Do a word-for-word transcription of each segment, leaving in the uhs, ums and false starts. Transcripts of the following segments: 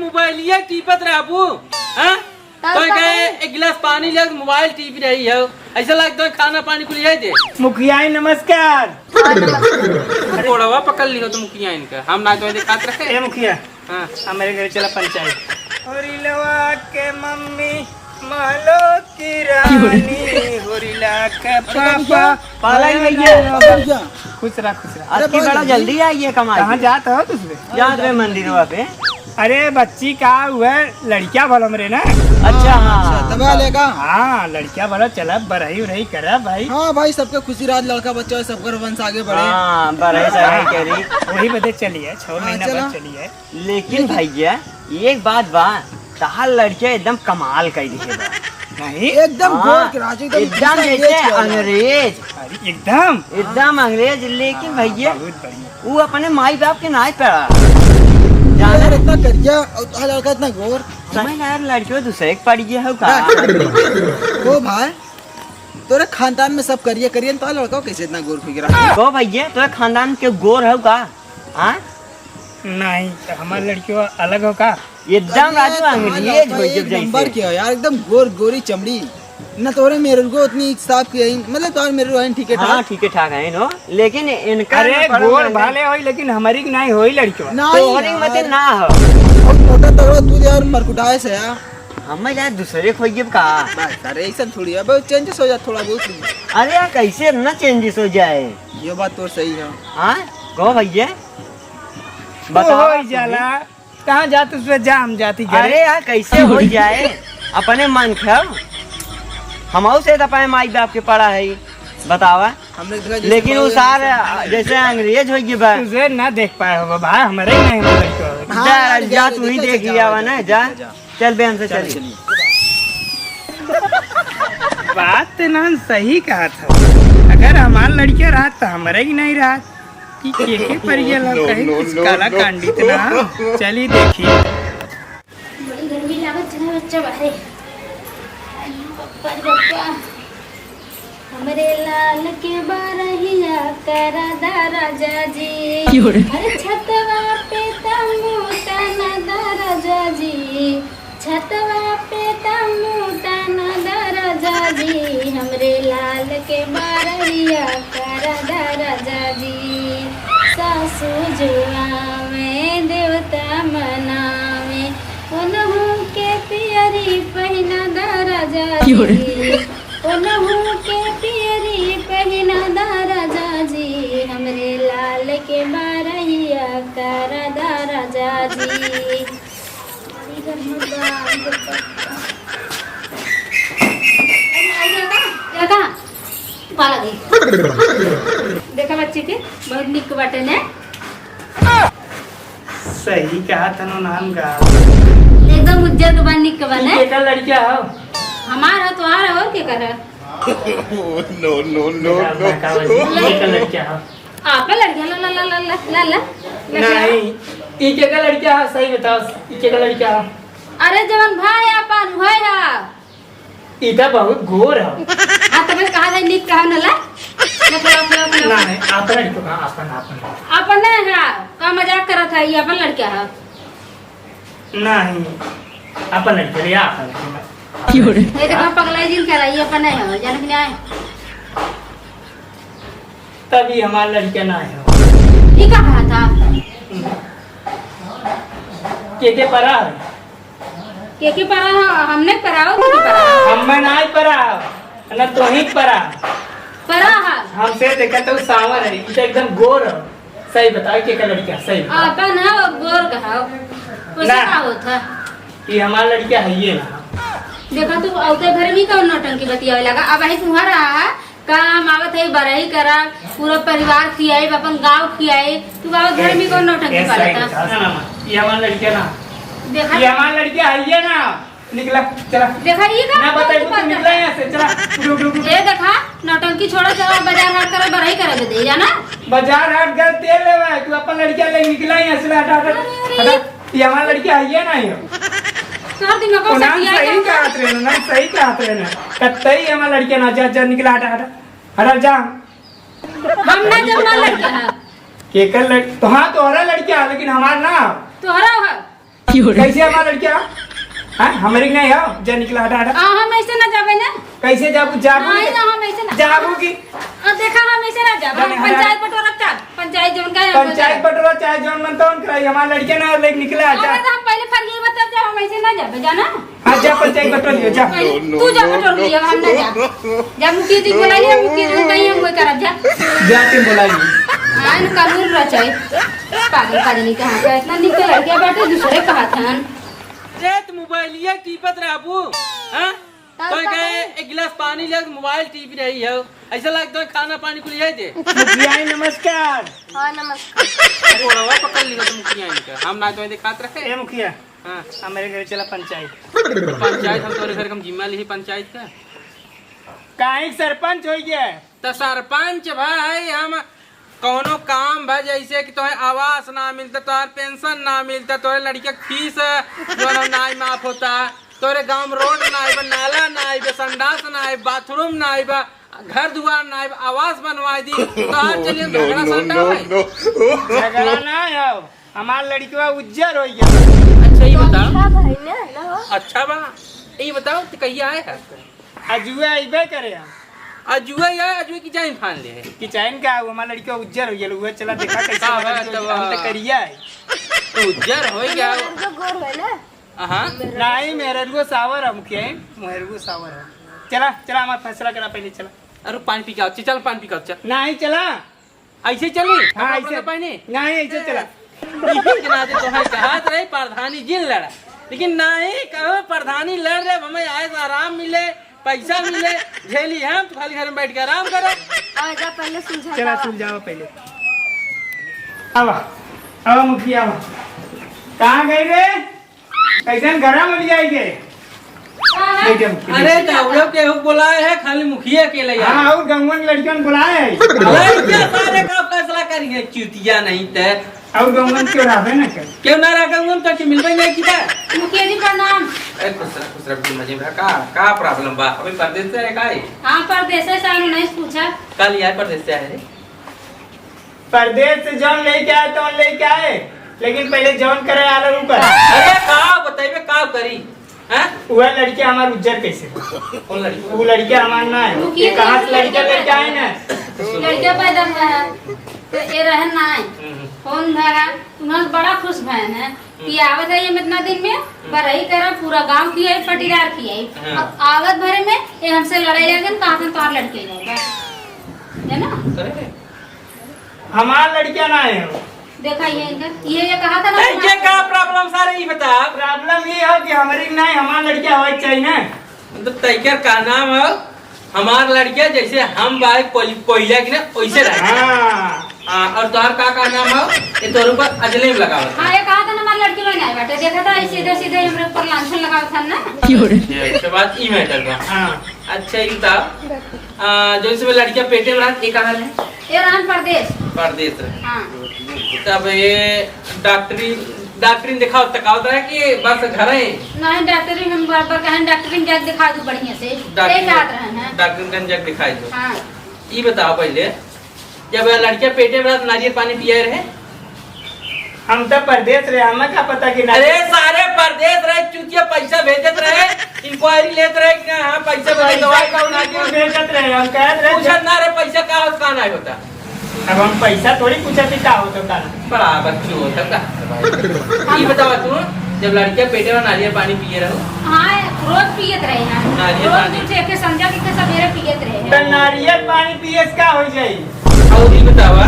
मोबाइलिया टीपत रहबू, हाँ? तब तो का कहे, करी? एक गिलास पानी ले, मोबाइल टीपी रही हो, ऐसा लगता है खाना पानी कुल यही दे। मुखिया जी, नमस्कार। हाँ, नमस्कार। गोड़वा पकड़ लियो तो मुखिया इनका, हम ना तो दिखात रहे। ए मुखिया, हाँ। हमारे घर चला पंचायत। होरिलवा के मम्मी, महलो की रानी, होरिला के पापा। पाला ही भैया। खुश रह, खुश रह। अरे आज की बहुत बड़ा जल्दी। जल्दी आई है कमाई कहाँ के। जात हो तुझे? जात रहे मंदिरवा पे। अरे बच्ची का हुआ, लड़किया भलम रे ना। अच्छा, हाँ। अच्छा, तब लेगा। हाँ, लड़किया भला चला, बरही उरही करा भाई। हाँ भाई, सबके खुशी राज, लड़का बच्चा हो, सबकर वंश आगे बढ़े। हाँ, बरही सराही करी। वही बदे चलिए, छह हाँ, महीना चला। बाद चलिए। लेकिन लेकिन भैया, एक बात बा, तहार लड़किया एकदम कमाल कई दिहे बा। नहीं? एकदम हाँ, गोर के राजू, एकदम एकदम अंग्रेज जैसे के औलाद। अंग्रेज। अरे, एकदम? एकदम अंग्रेज, लेकिन हाँ, भैया, बहुत बढ़िया। वो अपने माई बाप के नाई पड़ा। जाने यार, इतना करिया और तोहार लड़का इतना गोर। समझ ना यार, लड़कियों दूसरे के पड़ गया हो का? ओ भाई, तोरे खानदान में सब करिया करिया, तो लड़का कैसे इतना गोर फिर रहा? को भैया, तोरे खानदान के गोर हो का? हाँ? नहीं, तो हमार लड़कियों अलग हो का? एकदम अरे, राजू तुम्हार अंग्रेज लड़का हो जब एक नंबर जैसे। के हो यार, एकदम गोर गोरी चमड़ी। ना तोरे मेरे को उतनी साफ की है, मतलब तोरे मेरे को है ठीक है हाँ, ठाक। ठीक है ठाक है नो, लेकिन इनका अरे, ना पड़ा गोर ना भाले होई, लेकिन हमारी की नहीं होई लड़कियों। नहीं तोहरी यार। मते ना हो। बहुत मोटा तगड़ा तू यार, मरकुटाए से यार। हमें यार दूसरे खोइए का? बस, अरे, ऐसा थोड़ी है, बहुत चेंजेस हो जाए थोड़ा बहुत। अरे यार, कैसे ना चेंजेस हो जाए? ये बात तो सही है। हाँ, कहो भैया, तो बताओ हो आप ही जाला। कहाँ जात उसमें जा, हम जाती घरे। अरे यार, कैसे हो जाए? अपने मन खाओ, हम से तो अपने माई बाप के पड़ा है, बतावा। हमने देखा जैसे लेकिन वो बड़े सार जैसे जैसे अंग्रेज हो गए बा। तुझे ना देख पाए हो भाई, हमारे ही नहीं हो गए तो। हाँ, जा, यार, जा, जा, तू ही देखा देख जा, लिया जा, वा ना, जा, जा। जा। चल बे, हमसे चल, चली। चलिए। बात तो ना सही कहा था, अगर हमार लड़किया रहत तो हमारे ही नहीं रहत। कि के के पर ये लोग कहे कुछ काला कांडित ना। चली देखी। बड़ी गर्मी लागत है बच्चा बाहरे। पप्पा रे पप्पा। हमरे लाल के बारहिया करा दा राजा जी। क्यों रे? अरे छतवा पे तंबू तना दा राजा जी। छतवा पे तंबू तना दा राजा जी। हमरे लाल के बारहिया करा दा राजा जी। सासू जुआवे देवता मनावे। उनहू के पियरी पहिना दा राजा क्यों रे? जी। ओनहू के पियरी पहिना दा राजा जी, हमरे लाल के बारहिया करा दा राजा जी। अरे, अरे, अरे, अरे, अरे, पाला गई। देखा बच्ची के, बहुत निक बाटे ने। सही कहा तनो नाम गा। एकदम उज्जर के बा, निक के बा, ई ने? केकर लड़किया हो? हमार हो, तोहार हो, और के कर? No, no, no, no। बताओ, बताओ जी, ई केकर लड़किया हो? आपन लड़किया, ला, ला। नहीं, ई केकर लड़किया हो, सही बताओ, ई केकर लड़किया हो? अरे, जवन भाई आपन, भाई हा। ई त बहुत गोर ह। हाँ, तबे कहा जाए, निक कहा न ला। ना, ना, ना, ना। ना, नहीं, आपन लड़को कहा, आपन, आपन। आपन नहीं है, का मजाक करत है, ये आपन लड़का है। नहीं, आपन लड़के रे, आपन लड़के। ये देखो, पगलाई जिन करा, ये अपन नहीं है, जाने के नहीं आए। तब ई हमार लड़का ना है। ई का कहा था? के के परा है? के के परा है? हमने परा हो, के के परा है? हमें ना ही परा, ना तो ही परा। परा है। हमसे देखा तो सावर है, ई तो एकदम गोर है। सही बताओ, के का लड़का है? सही बताओ। आपन है और गोर का है। उसे ना। का होता? ई हमार लड़का है ये ना। देखा तू, औते घर में कौन नौटंकी बतियावे लगा? अब वही तुम्हारा है, काम आवत है, बड़ाई करा, पूरा परिवार खियाई, अपन गाँव खियाई। तू आवत घर में कौन नौटंकी ऐसा ही करता? ना, ना, ना, ये हमार लड़का ना। देखा ये तू? हमार लड़का है ये ना। निकला, चला। देखा, ये का ना बताई, तू निकला यहाँ से, चला। उठ, उठ, उठ, उठ। ए, देखा, नौटंकी छोड़ा, चला, बाजार हाट करा, बड़ाई करा दे दे, जाना? बाजार हाट गल तेल लेवा है, तू अपन लड़का ले निकला यहाँ से, हटा, हटा, अरे, अरे। हटा। ये हमार लड़का है, ये ना है। तोहर दिमाग ओ, ना, सही कहत रहे ना, सही कहत रहे ना। कतई हमार लड़का ना, जा, जा, निकला, हटा, हटा। हटा, जा। हम ना जब हमार लड़का है। केकर लड़-, तो हाँ, तोहरा लड़का है, लेकिन हमार ना। तोहरा है। कैसे हमार लड़किया? हाँ, हमरे के नहीं हो, जा निकला, हटा, हटा। आ, हम ऐसे ना जाबे ना। कैसे जाबू, जाबू? नहीं, ना, हम ऐसे ना। जाबू की? आ, देखा, हम ऐसे ना जाबे। जाने, हटा। पंचायत बटोरा चल, पंचायत जौन का है, पंचायत बटोरा। बटोरा चाहे जौन मन तौन कराई, हमार लड़किया ना लेके निकला, जा। अरे, तो हम पहले फरिए बता, जा, हम ऐसे ना जाबे, जाना। हाँ, जा पंचायत बटोर लियो, जा। पहले तू जा बटोर लियो, हम ना जाब। जा मुखिया जी बोला लियो, मुखिया जी कहीं हम वही करब, जा। जा तुम बोला लियो। हाँ, इनका लूर रचाई। पागल का जनी कहाँ का इतना निकल लड़किया बाटे, दूसरे कहा था। रे, त मोबाइलिया टीपत रहबू, हाँ? तब तो का कहे, करी? एक गिलास पानी ले, मोबाइल टीप रही हो। ऐसा लगता है खाना पानी कुल यही दे। मुखिया जी, नमस्कार। हाँ, नमस्कार। अरे, गोड़वा पकड़ लियो तो मुखिया इनका। हम ना तो दिखात रहे। ए मुखिया, हाँ। हमरे घर चला पंचायत। पंचायत, हम तोरे घर के हम जिम्मा लिही पंचायत का। काहे सरपंच होइ गया? त सरपंच भाई, हम कौनो काम भा, जैसे कि तोहे आवास ना मिलता, तोहर पेंशन ना मिलता, तोहरे लड़के के फीस जौन हम नाई माफ होता, तोहरे गाँव में रोड ना आइबा, नाला ना आइबा, संडास ना आइबा, बाथरूम ना आइबा, घर दुआर ना आइबा, आवास बनवाई दी, तोहर चलिए झगड़ा सट्टा भाई। झगड़ा ना हो, हमार लड़कवा उज्जर होइ गया। अच्छा, ये बताओ। अच्छा भाई ना, ना हो। अच्छा बा, ये बताओ, त कहिया आए है? अजुए अइबे करे हम। अजुए या अजुए की जाइन फान ले है। कि जाइन का, वो हमार लड़का उज्जर होइ गया, वो चला देखा कैसे का बा, बदल गया, तब हम तो करिया है। तो उज्जर होइ गया। मेहररुआ गोर है ना? हाँ। नहीं, मेहररुआ सावर है, मुखिया है, मेहररुआ सावर है। चला, चला, हमार फैसला करा पहले, चला। अरे पानी पी के आओ, चल, चल पानी पी के आओ, चल। नहीं, चला। ऐसे चली? हाँ, कपड़ा ऐसे। पहने? नहीं, ऐसे चला। यही के नाते तो है, कहत रहे प्रधानी जी लड़ा, लेकिन नहीं, कहो प्रधानी लड़ रहे, हमें आए से आराम मिले, पैसा मिले, झेली हम, तो खाली घर में बैठ के आराम करो। आ जा, पहले सुलझा चला, जाओ। सुलझाओ पहले। आवा, आवा मुखिया, आवा। कहाँ गए रे? कैसन घरा में लियाई गए? बैठे मुखिया। अरे, गाँव के हो बोलाए है, खाली मुखिया अकेले आए। हाँ, और गाँवन लड़कियन बोलाए है। लड़किया सारे का फैसला करिए, चूतिया नहीं ते। और गाँवन क्यों रहबे ना कर? क्यों ना रह गाँवन तो कि मिलबे नहीं किता? मुखिया जी प्रणाम। ए, खुश रह, खुश रह, बिल्कुल मजे में रह। का, का problem बा? अभी परदेस से है का है? हाँ, परदेस से आए, नहीं पूछा। कल यार परदेस से आए रे। परदेस से जौन लेके आए, तौन लेके आए, लेकिन पहले जौन करे आला ऊ करे। अरे का बतइबे, का करी? हैं? वह लड़किया हमार उज्जर कैसे? कौन लड़की? वो लड़किया हमार ना है। रुकिए, ये कहाँ से रुकिए, लड़किया लेके आए ना? लड़किया पैदा हुआ है, तो ये रहन ना है। हम्म। फोन भरा, उन्होंने बड़ा खुश भयन है कि आवत है ये इतना दिन में, बरही करा, पूरा गांव की है, पटीदार की है। हाँ। अब आवत भरे में ये हमसे लड़ाई लगे, कहाँ से तोहार लड़के जाएगा, है ना? अरे। हमार लड़किया ना है। देखा ये इनका, ये, ये कहा था ना, नहीं, ये का problem सारे, ये बता। Problem ये है कि हमारी ना है, हमार लड़किया होए के चाहिए ना। मतलब तैकर का नाम है, हमार लड़किया जैसे हम बाए कोई-, कोयला की ना, वैसे रहे। हाँ। हाँ, और तोहर का, का नाम है, ये तोर ऊपर अजलेम लगावत है। हाँ, ये कहा था ना, हमार लड़की में नहीं बाटे, देखा था, सीधे, सीधे हमरे ऊपर लांछन लगावत था ना। ये, ये बात ई matter बा। हाँ। अच्छा, ई बताओ, आ, जौन समय लड़किया पेटे में रहत, ये कहाँ रहे? ये रहन परदेस। परदेस रहे। हाँ। तब ये डॉक्टरी, डॉक्टरी दिखाओ, तकावत रहे कि बस घर है? नहीं, डॉक्टरी हम बराबर कहें, डॉक्टरी में जाके दिखा दू बढ़िया से। डॉक्टरी यही कहत रहे हैं। डॉक्टरी में जाके दिखाई दो। हाँ। ई बताओ पहले, जब लड़किया पेटे में रहत, नारियल पानी पिए रहे? हम तो परदेस रहे, हमें का पता कि ना। अरे सारे परदेस रहे, चूतिया पैसा भेजत रहे, inquiry लेत रहे कि हाँ पैसा भेजे, पैसा दवाई कौन खाना क्यों भेजत रहे, हम कहत रहे पूछत ना रहे पैसा का होता, का नहीं होता। अब हम पैसा थोड़ी पूछत ही का होता, का ना। बड़ा बच्चू होता का। ये बतावा तू, जब लड़किया पेटे में नारियल पानी पिए रहो? हाँ, रोज पियत रहे हैं। नारियल रोज पानी। उठे के संझा के सवेरे पियत रहे हैं। तो नारियल पानी पिए से का हो जाई? और ये बतावा,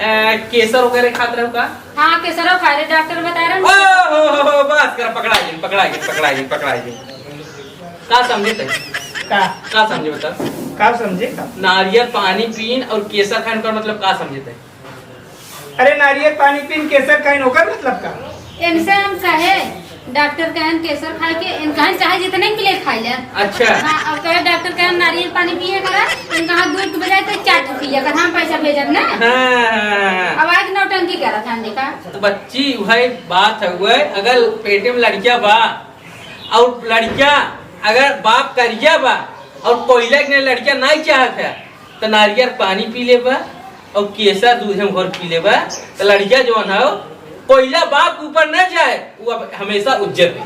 ए, केसर वगैरह खात रहो का? हाँ, केसरो खाए रहे, डॉक्टर बता रहे हैं। ओ, हो, हो, हो, बस कर, पकड़ा गई, पकड़ा गई, पकड़ा गई, पकड़ा गई। का समझे थे? का? का समझे बता? का समझे का? नारियल पानी पीन और केसर खाइन का मतलब का समझे थे? अरे, नारियल पानी पीन, केसर खाइन, ओकर मतलब का? इनसे हम कहे, डॉक्टर कहन केसर खाए के, इन कहन चाहे जितने मिले खाई ले। अच्छा। हाँ, अब कहे डॉक्टर कहन नारियल पानी पिए करा, इन कहा दूध के बजाय तो चाट पिए कर, हम पैसा भेजब ना। हाँ, हाँ, हाँ। अब आज नौटंकी करत हन, देखा। तो बच्ची, वही बात है, वही अगर पेटे में लड़किया बा, और लड़किया अगर बाप करिया बा, और कोयला के लड़किया नहीं चाहत है, तो नारियल पानी पी लेबा, और केसर दूध में घोर पी लेबा, तो लड़किया जौन हो, कोयला बाप के ऊपर न जाए, वो अब हमेशा उज्जर रही।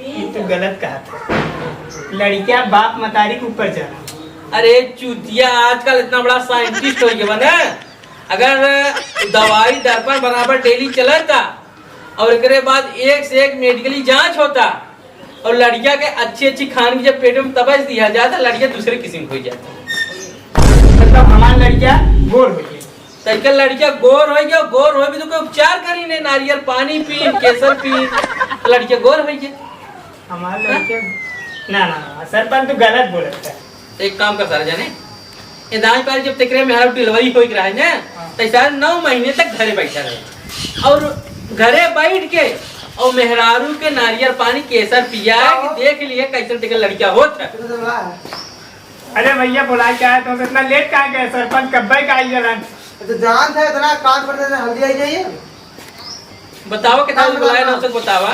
ये तो गलत कहा था, लड़किया बाप मतारी के ऊपर जाना। अरे चूतिया, आजकल इतना बड़ा साइंटिस्ट हो गया ना, अगर दवाई दर्पण बराबर डेली चलता और एकरे बाद एक से एक मेडिकली जांच होता और लड़किया के अच्छी अच्छी खान की जब पेट में तबस दिया जाए तो लड़किया दूसरे किस्म हो जाता। मतलब हमार लड़किया गोर हो गई। तनिका लड़किया गोर हो गया, गोर हो भी तो कोई उपचार करी नहीं, नारियल पानी पी, केसर पी, लड़किया गोर हो गया। हमार लड़किया, ना, ना, ना, सरपंच तू गलत बोलत है। एक काम कर सारे जाने, ए दाई पारी जब तेकरे मेहरारू डिलीवरी होई के रहे ना, हाँ। तो सारे नौ महीने तक घरे बैठा रहे और घरे बैठ के और मेहरारू के नारियल पानी केसर पिया हाँ। कि देख लिए कैसे तेकर लड़किया होत है। अरे भैया, बुलाए क्या है तुमसे? इतना लेट काहे गए? सरपंच कब्बे का आई जलन। तो जानत है, इतना कान पर देने हल्दी आई जाइए। बताओ, कितना हाँ, बुलाए हाँ। ना, उसे बतावा।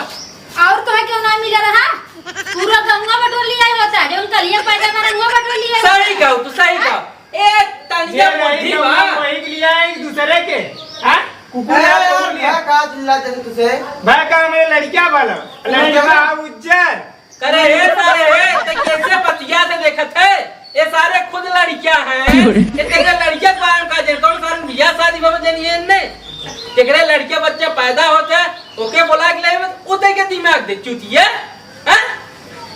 और तो है क्यों ना मिला रहा? पूरा गंगा बटोर लिया ही होता है, जो उनका लिए पैदा करा, गंगा बटोर लिया ही होता है। सही कहो, तू सही हाँ? कहो। ए, तनिया ये बुद्धि नहीं बा। वही के लिए एक दूसरे के, हाँ? कुकुर ए, यार, यार, तुम लिया। मैं का चिल्ला देते तुझे? भाई का मेरे लड़किया वाला, लड़किया वाला? उज्जर। करे हे सारे, हे, ते कैसे बतिया से देखत है? ये सारे खुद लड़किया हैं। ये तेरे लड़किया के बारे में का जाने? कौन सारे बियाह शादी भवन जानिए ने? तेरे लड़किया बच्चा पैदा होता है, ओके बोला के ले, वो तेरे के दिमाग दे, चूतिया। हैं?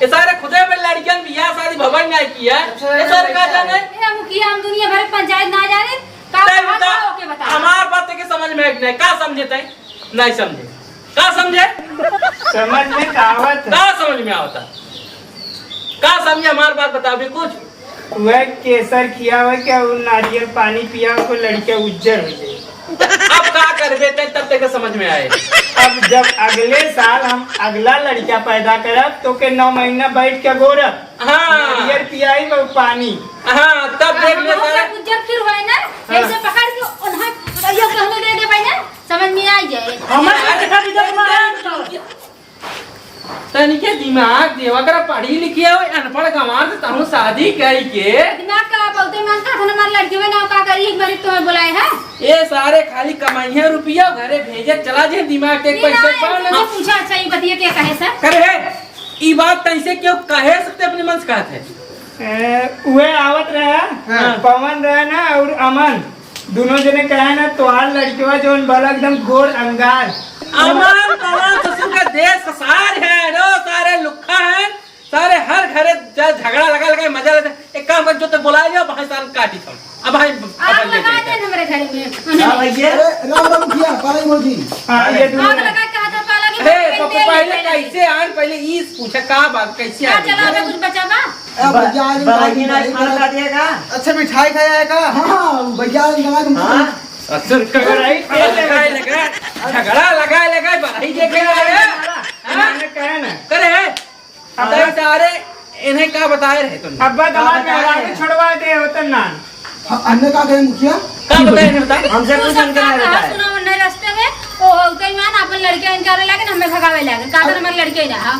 ये सारे खुदे में लड़कियन बियाह शादी भवन नहीं किया। अच्छा, ये सारे का अच्छा। जाने? ए, मुखिया, हम दुनिया भर के पंचायत ना जाने, का तै बात बता, बा, ओके बता। हमार बात के समझ में है कि नहीं? का समझे तै? नहीं समझे। का समझे? समझ में का आवत है? का समझ में आवता? का समझे हमार बात बतावे कुछ? वह केसर खिया हुआ क्या, वो नारियल पानी पिया हुआ, लड़किया उज्जर हो जाए। अब का करबे तै तब तेरे समझ में आए। अब जब अगले साल हम अगला लड़का पैदा करब, तो के नौ महीना बैठ के गोरब। हाँ। नारियल पियाई वो पानी। हाँ, तब देख ले उज्जर, सारा। उज्जर फिर होए ना, हाँ। ऐसे पकड़ के उन्हें कहियो कहने दे दे भाई ना, समझ में आ जाए। हमारे अरे, देखा भी जब मारा तो। तनिके दिमाग देवा करा, पढ़ी लिखी है, अनपढ़ गंवार से तहु शादी करी के। दिमाग का बहुते मन का था, हमार लड़की में ना का करी, एक बार तुम्हें बुलाए है। ये सारे खाली कमाई है रुपया, घरे भेजे चला जे, दिमाग के ये पैसे ना, पाओ ना। तुमसे पूछा, अच्छा, ये बतिया क्या कहे सर? करे है, ई बात तैसे क्यों कहे सकते अपने मन से कहत है? ए, उहे आवत रहा, हाँ। पवन रहा ना और अमन, दोनों जने कहे ना, तोहार लड़कवा जौन बाला एकदम गोर अंगार। अमन पवन ससुर का देश का सार है, रो सारे लुक्खा हैं, सारे हर घरे जा झगड़ा लगा लगा मजा लेते। एक काम कर, जो तो बुला लिया, भाई साल काटी था। अब भाई आग अपन लगा लेके दे हमरे घर में। हाँ भैया। अरे राम राम भैया, पालाई भौजी। हाँ, ये दोनों आग लगा कहा था पाला की अरे, तो पहले कैसे आन, पहले ई पूछा का बात, कैसे हाँ, आन? चला, अबे कुछ बचा बा? अब ब-, भैया, आज बाबा जी ने खाना खा दिया का? अच्छा, मिठाई खाया है का? हाँ, हाँ, भैया, आज बना के हाँ। असर कर रही, झगड़ा लगा, झगड़ा लगा, लगा, बढ़ाई जे के लगा। हाँ? मैंने कहा ना। करे है। अब हाँ। सारे इन्हें का बताए रहे तुमने? अब्बा दमाद में हरामी छोड़वा दे होतन ना। हाँ, अन्य का कहे मुखिया? का बताए इन्हें बता? हमसे कुछ उनका नहीं बताए। सुना उन्हें रास्ते में, ओ, ओ, कहीं मान अपन लड़के इनकार लागे ना, हमें भगावे लागे। का कर हमारे लड़के ना, हाँ।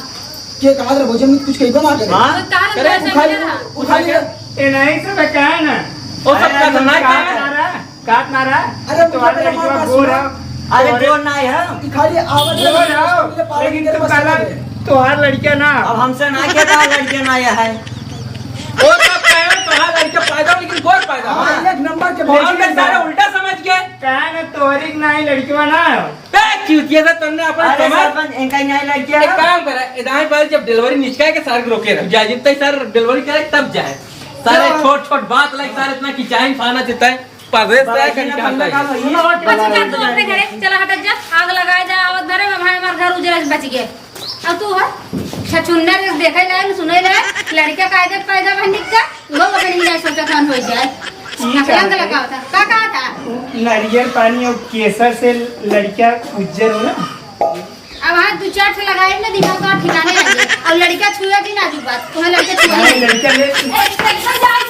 के कहा रे भोजन में कुछ कहीं बना करे? हाँ? तो कहा रे करे, भोजन उठा में ले, ना। उठा ले। ए, नहीं, सब कहा ना। ओ, सब अरे, का तुम ना का कहा। कहा रहा? काट ना रहा? अरे, तो मुझे हमारे तो लड़कियों हमारे को बोल रहा। अरे, बोल ना है। कि खाली आवत गोर है, हो, ये पालन लेकिन करे तू बस काला, करे। तोहार लड़किया ना। अब हमसे ना क्या कहा लड़किया ना आया है। वो सब कहे तोहार लड़किया पैदा हो, लेकिन गोर पैदा हो। हाँ, एक नंबर के और भौजी मैं सारे उल्टा समझ गए। कहा ना तोहरी ना ही लड़किया ना हो। बे, चूतिया सा तुमने अपन अरे समझ। सरपंच, इनका ही ना ही लड़किया एक है। काम करे, इधार पर जब डिलीवरी निचका के सारे रोके रहो। जाए, जितना ही सारे डिलीवरी करे तब जाए। सारे क्या? छोट छोट बात लाइक सारे इतना खिंचाइन फाना देता है। परदेस से आके निकालता है। बस कर तू अपने घरे, चला हटत जा, आग लगाए जा, आवत भरे में भाई हमार घर उजरे से बच गए। अब तू है, छछुन्नर के देखे लायक, सुने लायक, लड़का कायदे पैदा भर निकल, वो अपने ही नहीं सोचा खान हो जाए। ठीक है। नकलंग लगा होता, का कहा था? नारियल पानी और केसर से लड़का उज्जर हो ना। अब हाथ दो चार ठे लगाए ना, दिमाग का ठिकाने लगे। और लड़का छुए भी ना, जो बात, तुम्हें लड़का छुए अरे, नहीं। लड़का ले। ए, लड़का जाओ,